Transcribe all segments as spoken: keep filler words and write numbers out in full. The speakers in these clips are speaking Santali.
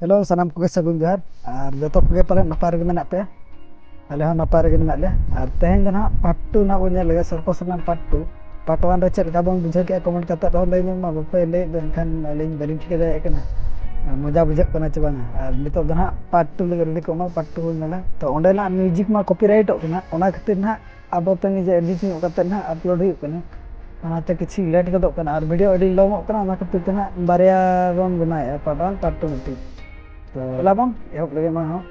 ᱦᱮᱞᱳ, ᱥᱟᱱᱟᱢ ᱠᱚᱜᱮ ᱥᱟᱹᱜᱩᱱ ᱡᱚᱦᱟᱨ᱾ ᱟᱨ ᱡᱚᱛᱚ ᱠᱚᱜᱮ ᱯᱟᱞᱮᱱ ᱱᱟᱯᱟᱭ ᱨᱮᱜᱮ ᱢᱮᱱᱟᱜ ᱯᱮᱭᱟ᱾ ᱟᱞᱮ ᱦᱚᱸ ᱱᱟᱯᱟᱭ ᱨᱮᱜᱮ ᱢᱮᱱᱟᱜ ᱞᱮᱭᱟ᱾ ᱟᱨ ᱛᱮᱦᱮᱧ ᱫᱚ ᱱᱟᱦᱟᱜ ᱯᱟᱨᱴ ᱴᱩ ᱱᱟᱦᱟᱜ ᱵᱚᱱ ᱧᱮᱞ ᱞᱮᱜᱮ, ᱥᱚᱨᱠᱚᱥ ᱨᱮᱱᱟᱜ ᱯᱟᱨᱴ ᱴᱩ᱾ ᱯᱟᱨᱴ ᱳᱣᱟᱱ ᱨᱮ ᱪᱮᱫ ᱞᱮᱠᱟ ᱵᱚᱱ ᱵᱩᱡᱷᱟᱹᱣ ᱠᱮᱜᱼᱟ, ᱠᱚᱢᱮᱱᱴ ᱠᱟᱛᱮ ᱨᱮᱦᱚᱸ ᱞᱟᱹᱭ ᱧᱚᱜ ᱢᱟ, ᱵᱟᱯᱮ ᱞᱟᱹᱭᱮᱫ ᱫᱚ, ᱮᱱᱠᱷᱟᱱ ᱟᱹᱞᱤᱧ ᱵᱟᱹᱞᱤᱧ ᱴᱷᱤᱠᱟᱹ ᱫᱟᱲᱮᱭᱟᱜ ᱠᱟᱱᱟ ᱢᱚᱡᱟ ᱵᱩᱡᱷᱟᱹᱜ ᱠᱟᱱᱟ ᱪᱮ ᱵᱟᱝᱟ᱾ ᱟᱨ ᱱᱤᱛᱚᱜ ᱫᱚ ᱱᱟᱦᱟᱜ ᱯᱟᱨᱴ ᱴᱩ ᱞᱟᱹᱜᱤᱫ ᱨᱮᱰᱤ ᱠᱚᱜ ᱢᱟ, ᱯᱟᱨᱴ ᱴᱩ ᱵᱚᱱ ᱧᱮᱞᱟ᱾ ᱛᱚ ᱚᱸᱰᱮᱱᱟᱜ ᱢᱤᱣᱡᱤᱠ ᱢᱟ ᱠᱚᱯᱤᱨᱟᱭᱤᱴᱚᱜ ᱠᱟᱱᱟ, ᱚᱱᱟ ᱠᱷᱟᱹᱛᱤᱨ ᱱᱟᱦᱟᱜ ᱟᱵᱚ ᱛᱮ ᱱᱤᱡᱮ ᱮᱰᱤᱴ ᱧᱚᱜ ᱠᱟᱛᱮ ᱱᱟᱦᱟᱜ ᱟᱯᱞᱳᱰ ᱦᱩᱭᱩᱜ ᱠᱟᱱᱟ᱾ ᱚᱱᱟᱛᱮ ᱠᱤᱪᱷᱩ ᱞᱮᱴ ᱜᱚᱫᱚᱜ ᱠᱟᱱᱟ ᱟᱨ ᱵᱷᱤᱰᱤᱭᱳ ᱟᱹᱰᱤ ᱞᱚᱝᱚᱜ ᱠᱟᱱᱟ, ᱚᱱᱟ ᱠᱷᱟᱹᱛᱤᱨ ᱛᱮ ᱱᱟᱦᱟᱜ ᱵᱟᱨᱭᱟ ᱵᱚᱱ ᱵᱮᱱᱟᱣᱮᱫᱼᱟ, ᱯᱟᱨᱴ ᱳᱣᱟᱱ, ᱯᱟᱨᱴ ᱴᱩ ᱢᱤᱫᱴᱤᱡ᱾ ᱛᱚ ᱫᱮᱞᱟ ᱵᱚᱱ ᱮᱦᱚᱵ ᱞᱮᱜᱮ ᱢᱟ ᱦᱚᱸ᱾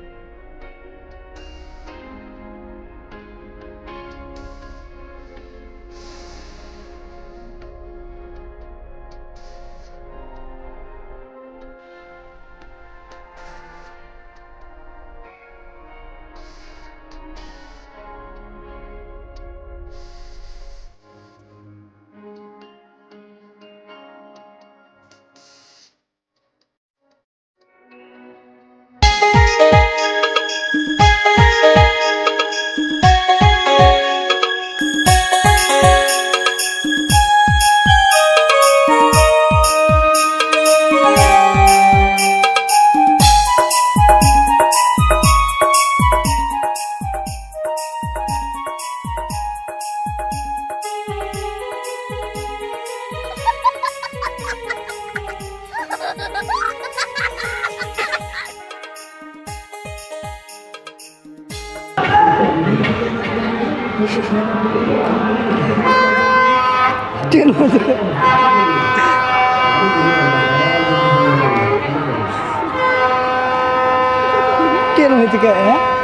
ᱪᱮᱫ ᱦᱚᱸ ᱪᱤᱠᱟᱹᱜᱼᱟ?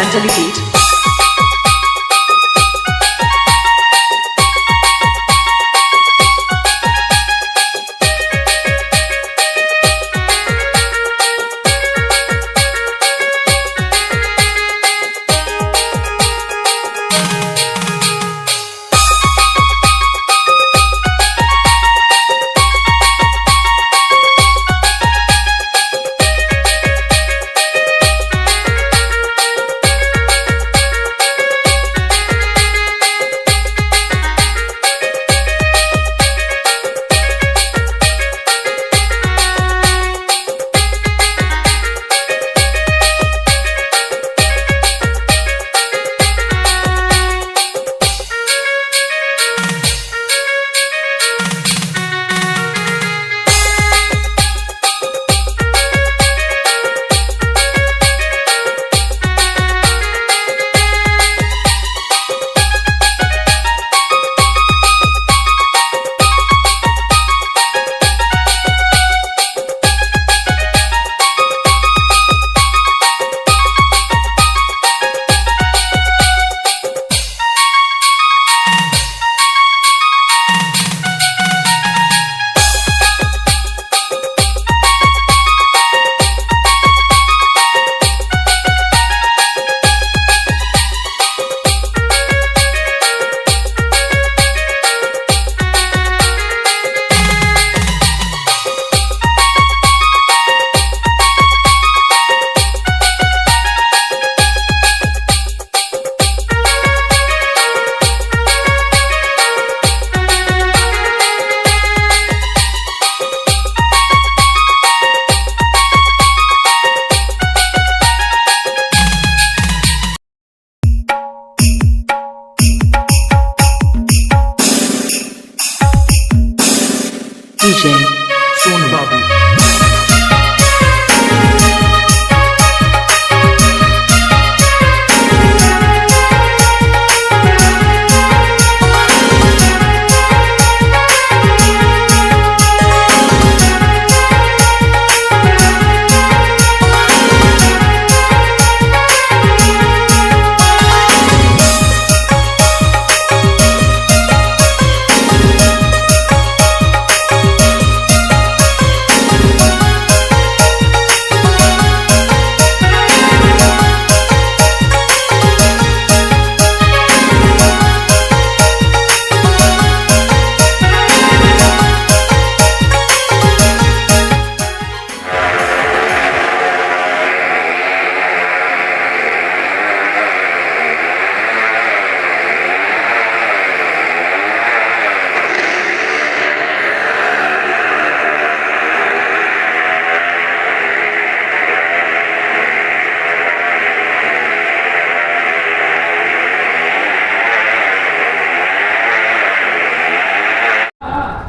Delegate.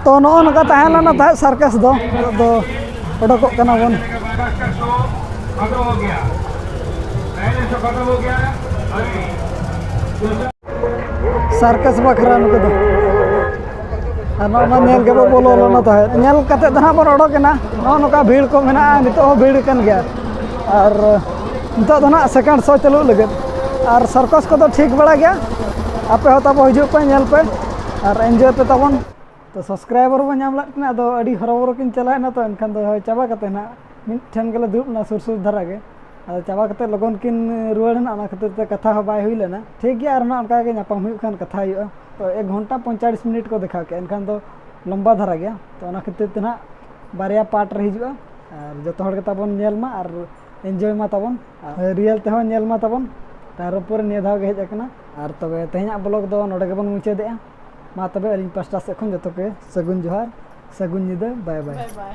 ᱛᱚ ᱱᱚᱜᱼᱚ ᱱᱚᱝᱠᱟ ᱛᱟᱦᱮᱸ ᱞᱮᱱᱟ ᱛᱟᱦᱮᱸᱫ ᱥᱟᱨᱠᱟᱥ ᱫᱚ᱾ ᱱᱤᱛᱚᱜ ᱫᱚ ᱚᱰᱚᱠᱚᱜ ᱠᱟᱱᱟ ᱵᱚᱱ᱾ ᱥᱟᱨᱠᱟᱥ ᱵᱟᱠᱷᱨᱟ ᱱᱩᱠᱩ ᱫᱚ᱾ ᱟᱨ ᱱᱚᱜᱼᱚ ᱱᱚᱣᱟ ᱧᱮᱞ ᱜᱮᱵᱚ ᱵᱚᱞᱚ ᱞᱮᱱᱟ ᱛᱟᱦᱮᱸᱫ᱾ ᱧᱮᱞ ᱠᱟᱛᱮ ᱫᱚ ᱱᱟᱦᱟᱜ ᱵᱚᱱ ᱚᱰᱚᱠ ᱮᱱᱟ᱾ ᱱᱚᱜᱼᱚ ᱱᱚᱝᱠᱟ ᱵᱷᱤᱲ ᱠᱚ ᱢᱮᱱᱟᱜᱼᱟ, ᱱᱤᱛᱚᱜ ᱦᱚᱸ ᱵᱷᱤᱲ ᱠᱟᱱ ᱜᱮᱭᱟ᱾ ᱟᱨ ᱱᱤᱛᱚᱜ ᱫᱚ ᱱᱟᱦᱟᱜ ᱥᱮᱠᱮᱱᱰ ᱥᱳ ᱪᱟᱹᱞᱩᱜ ᱞᱟᱹᱜᱤᱫ᱾ ᱟᱨ ᱥᱟᱨᱠᱟᱥ ᱠᱚᱫᱚ ᱴᱷᱤᱠ ᱵᱟᱲᱟ ᱜᱮᱭᱟ᱾ ᱟᱯᱮ ᱦᱚᱸ ᱛᱟᱵᱚ ᱦᱤᱡᱩᱜ ᱯᱮ, ᱧᱮᱞ ᱯᱮ ᱟᱨ ᱮᱱᱡᱚᱭ ᱯᱮ ᱛᱟᱵᱚᱱ᱾ ᱛᱚ ᱥᱟᱵᱥᱠᱨᱟᱭᱵᱟᱨ ᱵᱚᱱ ᱧᱟᱢ ᱞᱮᱫ ᱠᱤᱱᱟ, ᱟᱫᱚ ᱟᱹᱰᱤ ᱦᱚᱨᱚᱵᱚᱨᱚ ᱠᱤᱱ ᱪᱟᱞᱟᱣᱮᱱᱟ, ᱛᱚ ᱮᱱᱠᱷᱟᱱ ᱫᱚ ᱦᱳᱭ ᱪᱟᱵᱟ ᱠᱟᱛᱮ ᱱᱟᱦᱟᱜ ᱢᱤᱫ ᱴᱷᱮᱱ ᱜᱮᱞᱮ ᱫᱩᱲᱩᱵ ᱮᱱᱟ ᱥᱩᱨ ᱥᱩᱨ ᱫᱷᱟᱨᱟ ᱜᱮ᱾ ᱟᱫᱚ ᱪᱟᱵᱟ ᱠᱟᱛᱮ ᱞᱚᱜᱚᱱ ᱠᱤᱱ ᱨᱩᱣᱟᱹᱲ ᱮᱱᱟ, ᱚᱱᱟ ᱠᱷᱟᱹᱛᱤᱨ ᱛᱮ ᱠᱟᱛᱷᱟ ᱦᱚᱸ ᱵᱟᱭ ᱦᱩᱭ ᱞᱮᱱᱟ᱾ ᱴᱷᱤᱠ ᱜᱮᱭᱟ, ᱟᱨ ᱱᱟᱦᱟᱜ ᱚᱱᱠᱟ ᱜᱮ ᱧᱟᱯᱟᱢ ᱦᱩᱭᱩᱜ ᱠᱷᱟᱱ ᱠᱟᱛᱷᱟ ᱦᱩᱭᱩᱜᱼᱟ᱾ ᱛᱚ ᱮᱠ ᱜᱷᱚᱱᱴᱟ ᱯᱚᱸᱭᱛᱟᱞᱤᱥ ᱢᱤᱱᱤᱴ ᱠᱚ ᱫᱮᱠᱷᱟᱣ ᱠᱮᱜᱼᱟ, ᱮᱱᱠᱷᱟᱱ ᱫᱚ ᱞᱚᱢᱵᱟ ᱫᱷᱟᱨᱟ ᱜᱮᱭᱟ᱾ ᱛᱚ ᱚᱱᱟ ᱠᱷᱟᱹᱛᱤᱨ ᱛᱮ ᱱᱟᱦᱟᱜ ᱵᱟᱨᱭᱟ ᱯᱟᱨᱴ ᱨᱮ ᱦᱤᱡᱩᱜᱼᱟ, ᱟᱨ ᱡᱚᱛᱚ ᱦᱚᱲ ᱜᱮ ᱛᱟᱵᱚᱱ ᱧᱮᱞ ᱢᱟ ᱟᱨ ᱮᱱᱡᱚᱭ ᱢᱟ ᱛᱟᱵᱚᱱ, ᱟᱨ ᱨᱤᱭᱮᱞ ᱛᱮᱦᱚᱸ ᱧᱮᱞ ᱢᱟ ᱛᱟᱵᱚᱱ᱾ ᱛᱟᱨᱯᱚᱨᱮ ᱱᱤᱭᱟᱹ ᱫᱷᱟᱣ ᱜᱮ ᱦᱮᱡ ᱟᱠᱟᱱᱟ᱾ ᱟᱨ ᱛᱚᱵᱮ ᱛᱮᱦᱮᱧᱟᱜ ᱵᱞᱚᱜ ᱫᱚ ᱱᱚᱰᱮ ᱜᱮᱵᱚᱱ ᱢᱩᱪᱟᱹᱫᱮᱜᱼᱟ᱾ ᱢᱟ ᱛᱚᱵᱮ ᱟᱹᱞᱤᱧ ᱯᱟᱥᱴᱟ ᱥᱮᱫ ᱠᱷᱚᱱ ᱡᱚᱛᱚ ᱜᱮ ᱥᱟᱹᱜᱩᱱ ᱡᱚᱦᱟᱨ, ᱥᱟᱹᱜᱩᱱ ᱧᱤᱫᱟᱹ, ᱵᱟᱭ ᱵᱟᱭ᱾ ᱵᱟᱭ ᱵᱟᱭ᱾